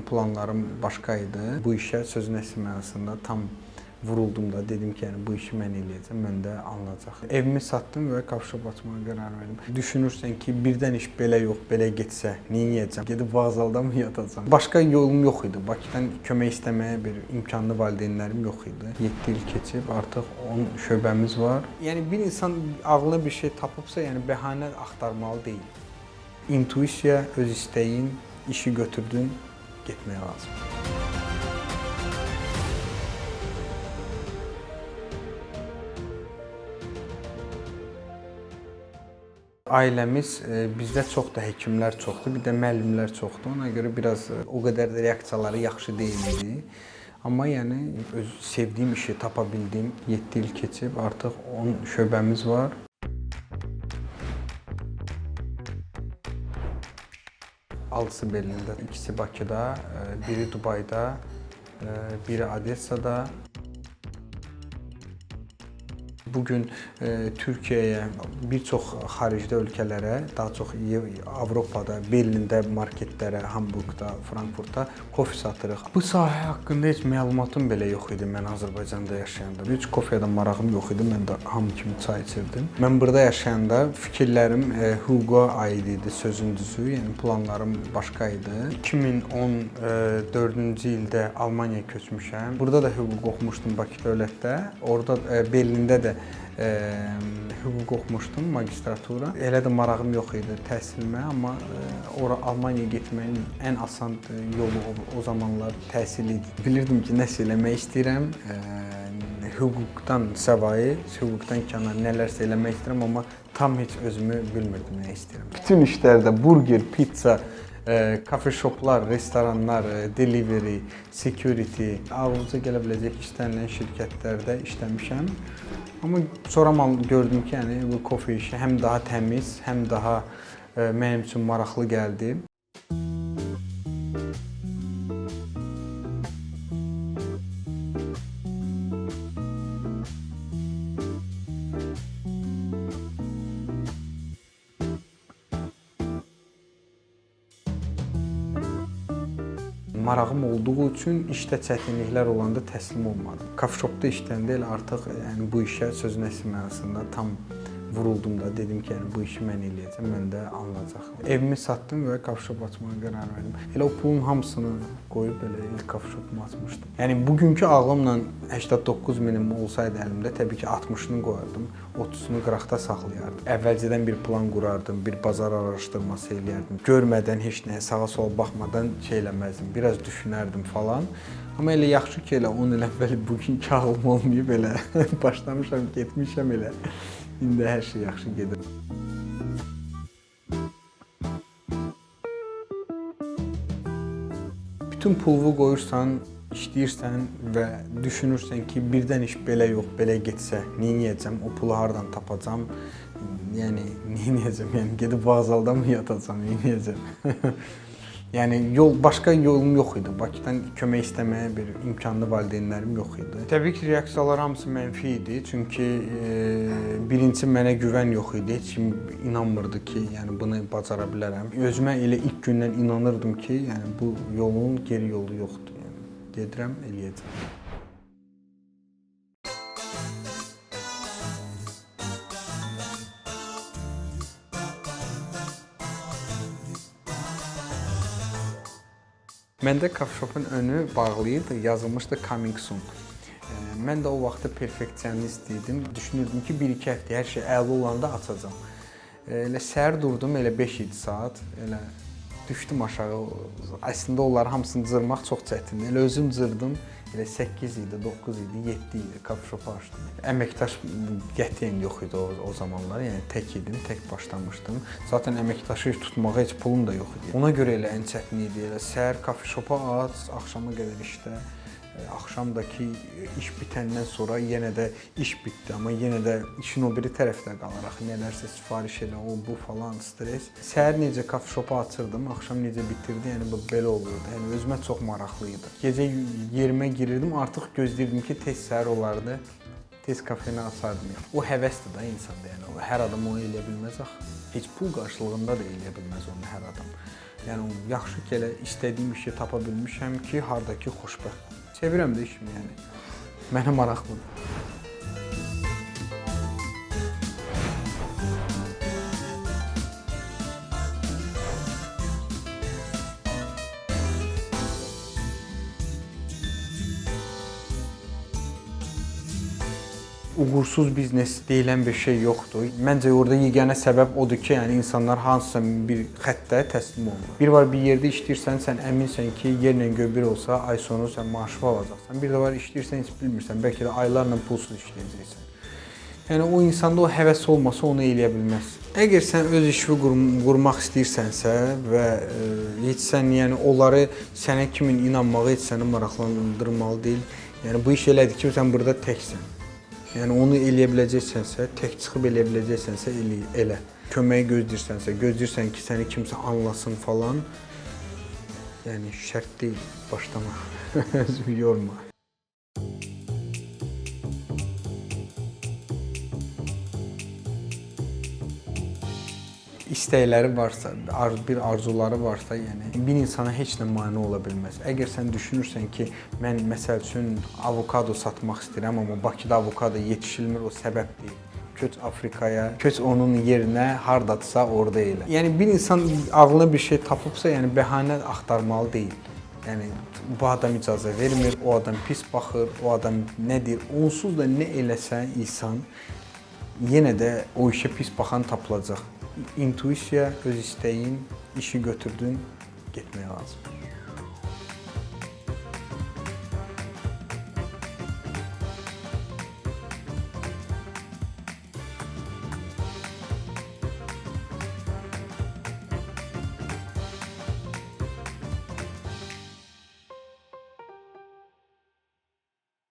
Planlarım başqa idi. Bu işə sözün əsl mənasında tam vuruldum da, dedim ki, yəni bu işi mən eləyəcəm, məndə alınacaq. Evimi satdım və coffee shop açmağa qərar verdim. Düşünürsən ki, birdən iş belə yox, belə getsə, nə edəcəm? Gedib vağzalda mı yatacam? Başqa yolum yox idi. Bakıdan kömək istəməyə bir imkanlı valideynlərim yox idi. 7 il keçib, artıq 10 şöbəmiz var. Yəni bir insan ağlına bir şey tapıbsa, yəni bəhanə axtarmalı deyil. İntuisiya, öz istəyin, işi götürdün, getmək lazımdır. Ailəmiz bizdə çox da həkimlər çoxdur, bir də müəllimlər çoxdur. Ona görə biraz o qədər də reaksiyaları yaxşı deyildi. Amma yəni öz sevdiyim işi tapa bildim. 7 il keçib, artıq 10 şöbəmiz var. Altısı Berlində, ikisi Bakıda, biri Dubayda, biri Odessada. Bu gün Türkiyəyə, bir çox xaricdə ölkələrə, daha çox Avropada, Berlində marketlərə, Hamburqda, Frankfurtda kofe satırıq. Bu sahə haqqında heç məlumatım belə yox idi mən Azərbaycanda yaşayanda. Heç kofeyə də marağım yox idi. Mən də hamı kimi çay içirdim. Mən burada yaşayanda fikirlərim hüquqa aid idi, sözün düzü. Yəni planlarım başqa idi. 2014-cü ildə Almaniyaya köçmüşəm. Burada da hüquq oxumuşdum Bakı Dövlətdə. Orada Berlində də hüquq oxumuşdum, magistratura. Elə də marağım yox idi təhsilimə, amma ora Almaniyaya getməyin ən asan yolu o zamanlar təhsil idi. Bilirdim ki, nəsə eləmək istəyirəm. Hüquqdan səvayi, hüquqdan kənar nələrsə eləmək istəyirəm, amma tam heç özümü bilmirdim nə istəyirəm. Bütün işlərdə burger, pizza, coffee shoplar, restoranlar, delivery, security, ağlınıza gələ biləcək istənilən şirkətlərdə işləmişəm. Amma sonra gördüm ki, yəni bu kofe işi həm daha təmiz, həm daha mənim üçün maraqlı gəldi. Marağım olduğu üçün işdə çətinliklər olanda təslim olmadım. Coffee shopda işləyəndə elə artıq yəni bu işə sözün əsl mənasında tam vuruldum da, dedim ki, yəni bu işi mən eləyəcəm, məndə alınacaq. Evimi satdım və coffee shop açmağa qərar verdim. Elə o pulun hamısını qoyub belə ilk coffee shopumu açmışdım. Yəni bugünkü ağlımla 89 minim olsaydı əlimdə, təbii ki 60-ını qoyardım, 30-unu qıraqda saxlayardım. Əvvəlcədən bir plan qurardım, bir bazar araşdırması eləyərdim. Görmədən heç nəyə sağa sola baxmadan şey eləməzdim, biraz düşünərdim falan. Amma elə yaxşı ki, elə 10 il əvvəl bugünkü ağlım olmayıb, elə başlamışam, getmişəm elə. İndi hər şey yaxşı gedir. Bütün pulunu qoyursan, işləyirsən və düşünürsən ki, birdən iş belə yox, belə getsə, nə edəcəm, o pulu hardan tapacam? Yəni nə edəcəm? Yəni gedib vağzalda mı yatacam, nə edəcəm? Yəni başqa yolum yox idi. Bakıdan kömək istəməyə bir imkanlı valideynlərim yox idi. Təbii ki, reaksiyalar hamısı mənfi idi. Çünki birincisi mənə güvən yox idi. Heç kim inanmırdı ki, yəni bunu bacara bilərəm. Özümə elə ilk gündən inanırdım ki, yəni bu yolun geri yolu yoxdur. Yəni gedirəm, eləyəcəm. Məndə coffee shopun önü bağlı idi, yazılmışdı coming soon. Mən də o vaxtda perfeksionist idim. Düşünürdüm ki, 1-2 həftə hər şey əla olanda açacam. Elə səhər durdum, elə 5 idi saat, elə düşdüm aşağı. Əslində onları hamısını cırmaq çox çətindir. Elə özüm cırdım, elə 8 idi, 9 idi, 7 idi, coffee shopu açdım. Əməkdaş qətiyyən yox idi o zamanlar, yəni tək idim, tək başlamışdım. Zaten əməkdaşı tutmağa heç pulum da yox idi. Ona görə elə ən çətin idi, elə səhər coffee shopu aç, axşama qədər işdə. Axşamdakı iş bitəndən sonra yenə də iş bitdi, amma yenə də işin o biri tərəfdə qalır axı, nələrsə sifariş elə, o bu falan stres. Səhər necə coffee shopu açırdım, axşam necə bitirdi, yəni bu belə olurdu. Yəni özümə çox maraqlı idi. Gecə yerimə girirdim, artıq gözləyirdim ki, tez səhər olardı, Tez kafeni açardım. O həvəsdir da insanda, yəni hər adam onu eləyə bilməz axı. Heç pul qarşılığında da eləyə bilməz onu hər adam. Yəni yaxşı ki, elə istədiyim işi tapa bilmişəm ki, hardakı xoşbəxt. Sevirəm də işimi yəni. Mənə maraqlıdır. Uğursuz biznes deyilən bir şey yoxdur. Məncə orada yeganə səbəb odur ki, yəni insanlar hansısa bir xəttə təslim olurlar. Bir var bir yerdə işləyirsən, sən əminsən ki, yerlə göy bir olsa ay sonu sən maaşını alacaqsan. Bir də var işləyirsən, heç bilmirsən, bəlkə də aylarla pulsuz işləyəcəksən. Yəni o insanda o həvəs olmasa onu eləyə bilməz. Əgər sən öz işini qurmaq istəyirsənsə və heç sən yəni onları sənə kimin inanmağı heç səni maraqlandırmalı deyil. Yəni bu iş elədir ki, sən burada təksən. Yəni onu eləyə biləcəksənsə, tək çıxıb eləyə biləcəksənsə elə. Köməyi gözləyirsənsə, gözləyirsən ki, səni kimsə anlasın falan. Yəni şərt deyil, başlama. Özünü yorma. İstəkləri varsa, bir arzuları varsa, yəni bir insana heç nə mane ola bilməz. Əgər sən düşünürsən ki, mən məsəl üçün avokado satmaq istəyirəm, amma Bakıda avokado yetişilmir, o səbəb deyil. Köç Afrikaya, köç onun yerinə, hardadısa orada elə. Yəni bir insan ağlına bir şey tapıbsa, yəni bəhanə axtarmalı deyil. Yəni bu adam icazə vermir, o adam pis baxır, o adam nə deyir. Onsuz da nə eləsən insan yenə də o işə pis baxan tapılacaq. İntuisiya, öz istəyin, işi götürdün, getmək lazımdır.